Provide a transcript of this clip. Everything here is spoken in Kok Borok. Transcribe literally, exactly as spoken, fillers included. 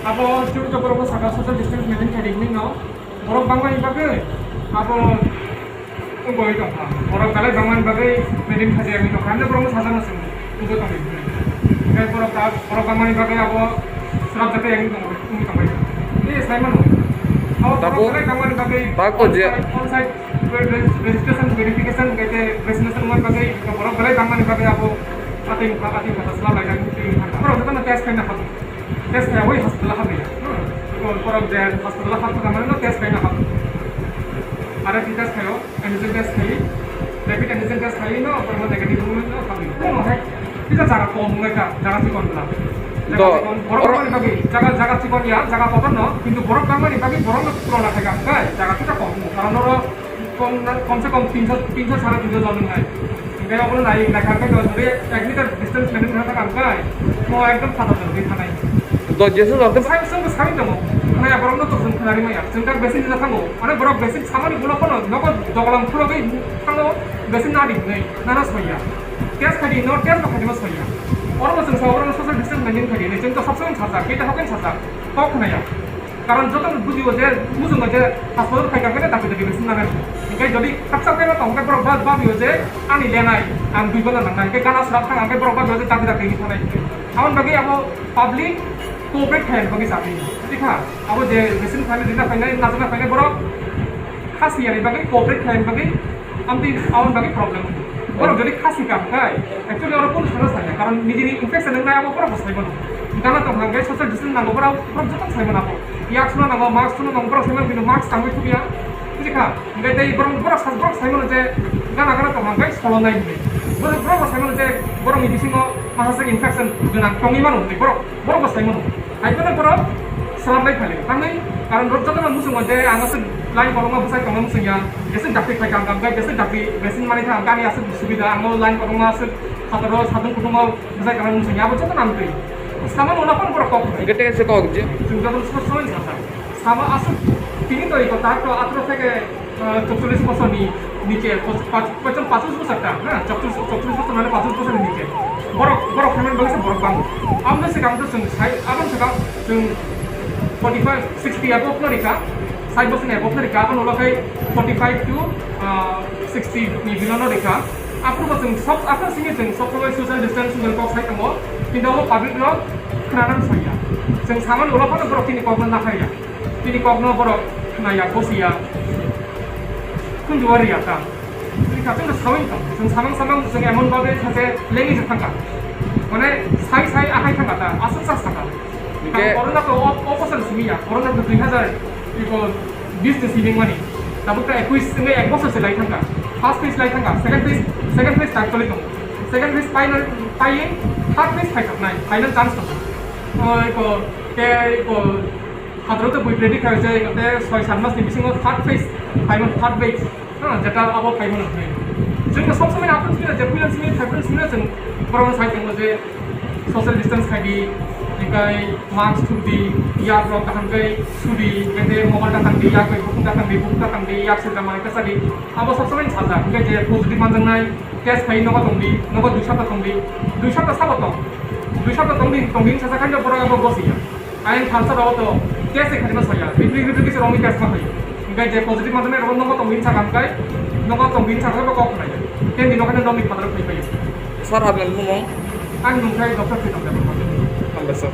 Abo chwng to borok sakha social distance maintain khaidi hinwi no. Borok bangmani bagwi abo wngwi tongkha. Borok belai bangmani bagwi maintain khaidi wngwi tongkha. Hande borok sajak no chwng wngwi tongwi. Hingke borok ta-, borok bangmani bagwi abo swrap jate wngwi tongwi, wngwi tongwi. Ni sai mano. Abo borok Tabuk belai bangmani bagwi bak o je on site, on site registration, verification, hingke te vaccination wngmani bagwi borok belai bangmani bagwi abo atwi mokha, atwi mokha swrap laijak wngwi tongkha. Borok jotono test khaina kha. Test khaiwi hospital o habwi. Hmm. Borok je hospital o habwi tongmani no test khaina habwi. R F T test khaio, antigen test khai, rapid antigen test khai no borok negative wngwi no habwi. Bono hai kisa jaga kom wngwi kha, jaga chikon bwla. Jaga Do, chikon, borok oro- bangmani bagwi jaga, jaga chikon ya, jaga kotor no, kintu borok bangmani bagwi borok no purona khai kha, hwnkhe jaga kisa kom wngo. Karon oro kom, kom se kom tinso, tinso, sare tinso jon wngnai. Hingke obo nai, naikha khe do, jodi ek meter distance maintain kha kha khe, mo ekdom phatar jodi thanai. Do Jesu jodi Sai sung ko sai tongo, nai borok no to sung khnari maya. Sung tak besin jina thango, ane borok besin samani bulo kono, noko dogolam phulogwi thango, besin nadi nai, nana soya. Test khai di, no test no khai di, no soya. Oro bo sung sa, oro no social distance maintain khai di, sung to sab sung sajak, kita hoken sajak, kok khnaya. Karon joto no bujibo je, mujungo je, hospital phai kha khe dakti dakti vaccine nanai. Hingke jodi khaksa phai ma tong khe borok ba, ba biyo je, ani lenai, ang dui bana nangnai, hingke gana swrap thang, hingke borok ba biyo je, dakti dakti hinwi thanai. Aboni bagwi abo public cooperate khaina bagwi chati. Thik ha? Abo je vaccine khaina, rina khaina, najana khaina borok khasi yani bagwi cooperate khaina bagwi Amtwi aboni bagwi problem wngkha. Borok jodi khasi kam khai, actually oro kunu sana saya, karon nijini infection wngnai abo borok bo sai mano. Gana tong hangkhe social distance nango borok, borok joto sai mano abo. Yak suna nango, mask suna nango, borok sai mano, kintu mask tangwi thubya. Buji kha? Hingkhe tei borok, borok sa-, borok sai mano je gana gana tong hangkhe solo nai hinwi. Borok, borok bo sai mano je borokni bisingo masase infection gwnang tongwi mano hinwi borok, borok bo sai mano. Hai phano borok swrap lai phai lai. Tamni karon rok jotono muchungo je ang aswk line kwbangma bwsai tongma muchungya. Jeswk dakti phai kha ang khe jeswk dakti vaccine manwi kha ang khe ani aswk subida, ang o line kwbangma aswk phataro sadung kutungo bwsai tongma muchungya. Abo jotono ang twi. Samano ulo phano borok kok. Hingke tei se kok je. Chwng jotono sabo sabo ni sakha. Sama aswk tini toriko tarik to atro theke ah, chokcholish bosorni niche, poch-, pach-, pochom pachis bosor ta, ha, chokcholish, chokcholish bosor mane pachis bosorni niche. Borok, borok khaimani bagwi se borok bango. Aboni swkang to chwng sai, aboni swkang chwng forty five, sixty above no rikha, sait bosorni above no rikha, aboni ulo khai forty five to, ah, sixty ni bilo no rikha. Aphuru bo chwng sob, aphuru simi chwng sob somoi social distance ni kok sai tongo, kintu abo public rok khwnanani saiya. Chwng samani ulo phano borok chini kok no nakhaiya. Bini kokno borok khwnaya, bosiya. Khunjuwa riya ta. Bini kha chwngno sawi tong. Chwng samang samang chwng emon babe sache lengwi se thangkha. Mane sai sai ahai thangkha ta, aswk sa sakha. Hingke corona to o, o bosor simi ya, corona to dui hazar iko bis ni simi mani. Tabuk ta ekuis wngwi ek bosor se lai thangkha. First phase lai thangkha, second phase, second phase tak toli tongo. Second phase final, pai, third phase phai thoknai, final chance tongo. O iko, ke iko, Hadro to bui ready khai je, te soi sat mas ni bisingo third phase, phaimani third wave, ha, jeta abo phaimani hwnwi. Chwng sob somoi aphuru simi je, puila simi, phaimani simi chwng borokno sai tongo je social distance khai di, tei mask thuk di, yak rok kaham khe su di, tei mobile ta tang di, yak bai bukhung ta tang di, bukhung ta tang di, yak sida manwi ta cha di. Abo sob somoi sajak, hwnkhe je positive manjaknai, test khai nogo tong di, nogo dui sapta tong di, dui sapta sabo tong, dui sapta tong di, tong di sajak khe borok abo gosiya. Ayang thansa rok to test khaima saya, ripri ripri kisa rongni test ma khayo. Hingkai je positive manjaknai rok nogo tongwin sakha hingkai, nogo tongwin sakha rok kok khnai. Ten din okhane nokni phataro khai payo. Sir, apni mung? Ang nungkhai Doctor Pritam Debbarma. Hambai sir.